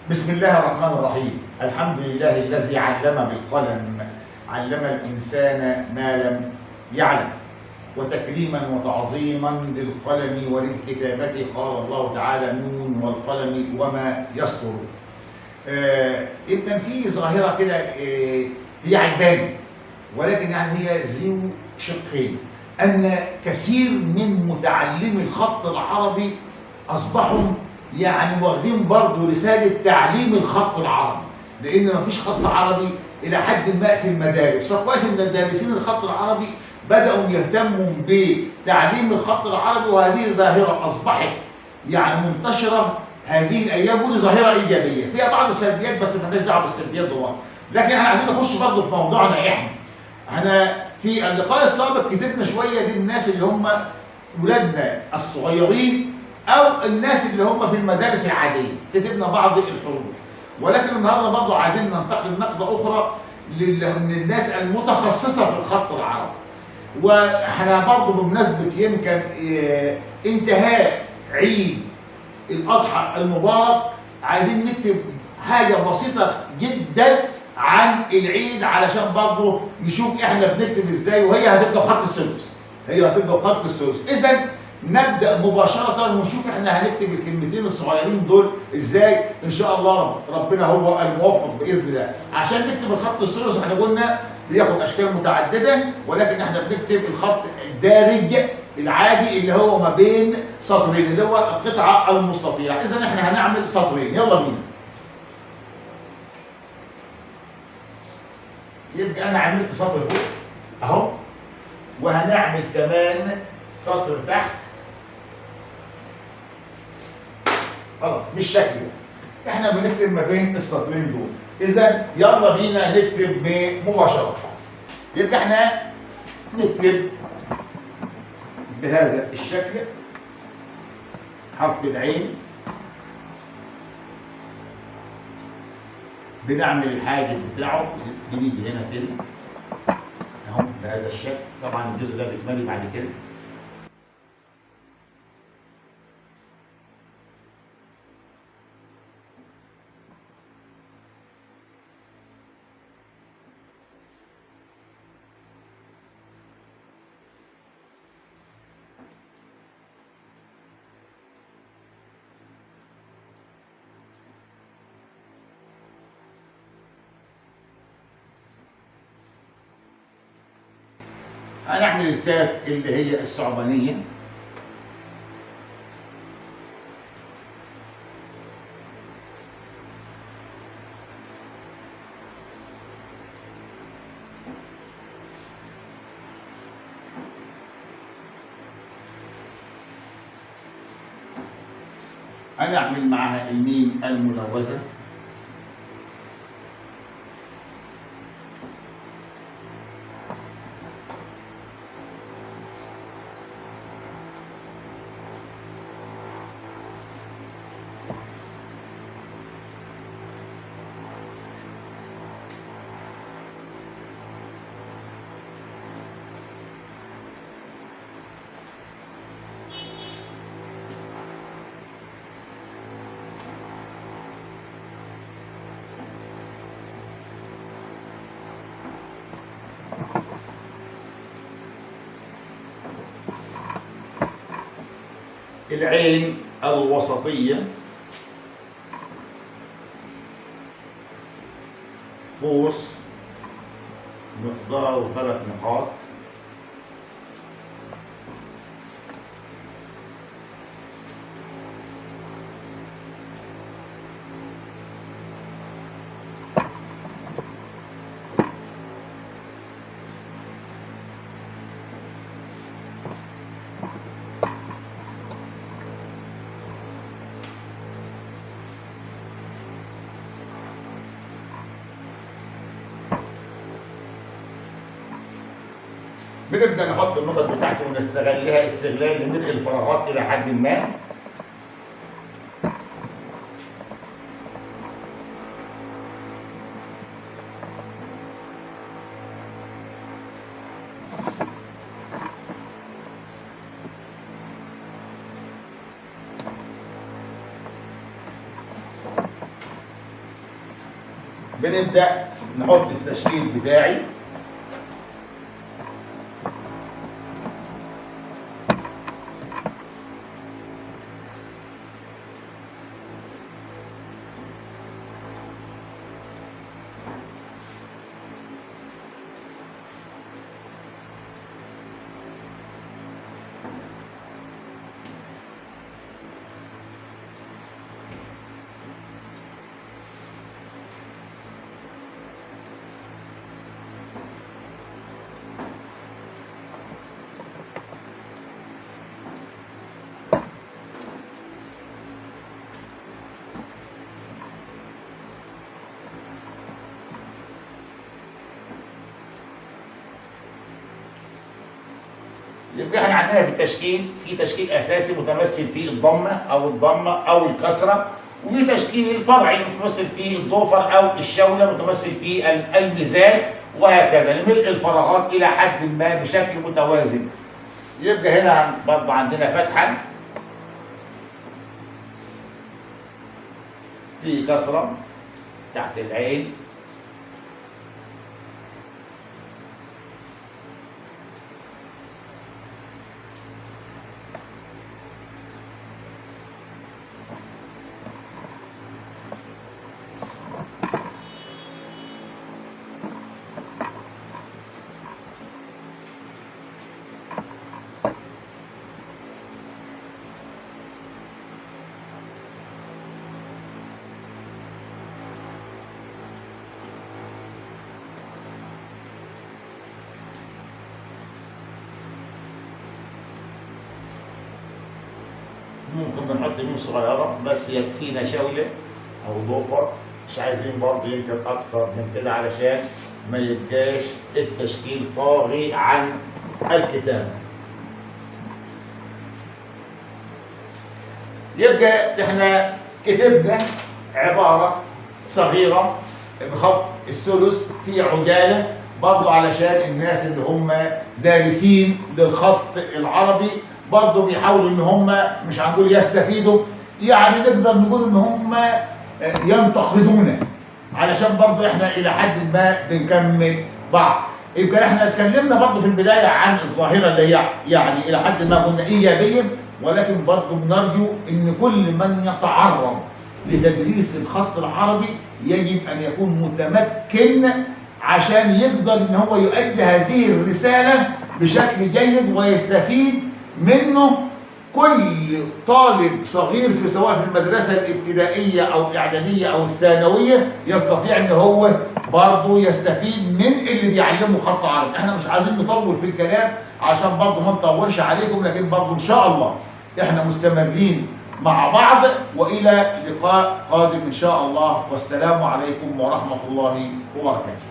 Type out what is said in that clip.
بسم الله الرحمن الرحيم. الحمد لله الذي علم بالقلم، علم الإنسان ما لم يعلم. وتكريما وتعظيما للقلم وللكتابة قال الله تعالى: نون والقلم وما يسطرون. يمكن في ظاهرة كده هي عجباني، ولكن يعني هي ذو شقين، أن كثير من متعلمي الخط العربي أصبحوا يعني واخدين برضه رسالة تعليم الخط العربي، لأن مفيش خط عربي إلى حد ما في المدارس. فكويس إن دارسين الخط العربي بدأوا يهتموا بتعليم الخط العربي، وهذه الظاهرة أصبحت يعني منتشرة هذه الأيام، ودي ظاهرة إيجابية فيها بعض السلبيات، بس مالناش دعوة بالسلبيات دلوقتي. لكن احنا عايزين نخش برضه في موضوعنا. احنا في اللقاء السابق كتبنا شوية للناس اللي هم ولادنا الصغيرين أو الناس اللي هم في المدارس العادية، كتبنا بعض الحروف. ولكن النهارده برضه عايزين ننتقل نقلة أخرى للناس المتخصصة في الخط العربي. واحنا برضه بمناسبة يمكن انتهاء عيد الأضحى المبارك، عايزين نكتب حاجة بسيطة جدا عن العيد، علشان برضه نشوف احنا بنكتب ازاي، وهي هتبقى بخط الثلث. هي هتبقى بخط الثلث. إذا نبدأ مباشرة ونشوف احنا هنكتب الكلمتين الصغيرين دول ازاي ان شاء الله. ربنا هو الموفق بإذن الله. عشان نكتب الخط الثلث احنا قلنا بياخد اشكال متعددة، ولكن احنا بنكتب الخط الدارج العادي اللي هو ما بين سطرين، اللي هو القطعة المستطيلة. اذا احنا هنعمل سطرين، يلا بينا. يبقى انا عملت سطر فوق اهو، وهنعمل كمان سطر تحت. خلاص بالشكل ده احنا بنكتب ما بين السطرين دول. اذا يلا بينا نكتب مباشرة. يبقى احنا نكتب بهذا الشكل حرف العين، بنعمل الحاجب بتاعه، بنيجي هنا كده اهو بهذا الشكل. طبعا الجزء ده بيتملي بعد كده. هنعمل الكاف اللي هي الثعبانية، هنعمل معها الميم الملوثة، العين الوسطية، قوس مقداره 3 نقاط، بنبدأ نحط النقط بتاعته ونستغلها استغلال لملء الفراغات إلى حد ما. بنبدأ نحط التشكيل بتاعي. يبقى احنا عندنا في التشكيل في تشكيل اساسي متمثل فيه الضمة او الكسرة، وفي تشكيل فرعي متمثل فيه الضوفر او الشوله، متمثل فيه الميزان، وهكذا لملء الفراغات الى حد ما بشكل متوازن. يبقى هنا برضه عندنا فتحه في كسره تحت العين، ممكن بنحط ميم صغيرة بس يكفينا شولة أو ضوفر، مش عايزين برضه يمكن أكتر من كده علشان ما يبقاش التشكيل طاغي عن الكتابة. يبقى احنا كتبنا عبارة صغيرة بخط الثلث في عجالة برضه علشان الناس اللي هم دارسين للخط العربي برضه بيحاولوا ان هم مش هنقول يستفيدوا، يعني نقدر نقول ان هم ينتقدونا، علشان برضه احنا الى حد ما بنكمل بعض. يبقى احنا اتكلمنا برضه في البداية عن الظاهرة اللي هي يعني الى حد ما قلنا ايجابية، ولكن برضه بنرجو ان كل من يتعرض لتدريس الخط العربي يجب ان يكون متمكن عشان يقدر ان هو يؤدي هذه الرسالة بشكل جيد ويستفيد منه كل طالب صغير في سواء في المدرسة الابتدائية أو الإعدادية أو الثانوية، يستطيع إن هو برضه يستفيد من اللي بيعلمه خط عربي. إحنا مش عايزين نطول في الكلام عشان برضه ما نطولش عليكم، لكن برضه إن شاء الله إحنا مستمرين مع بعض، وإلى لقاء قادم إن شاء الله، والسلام عليكم ورحمة الله وبركاته.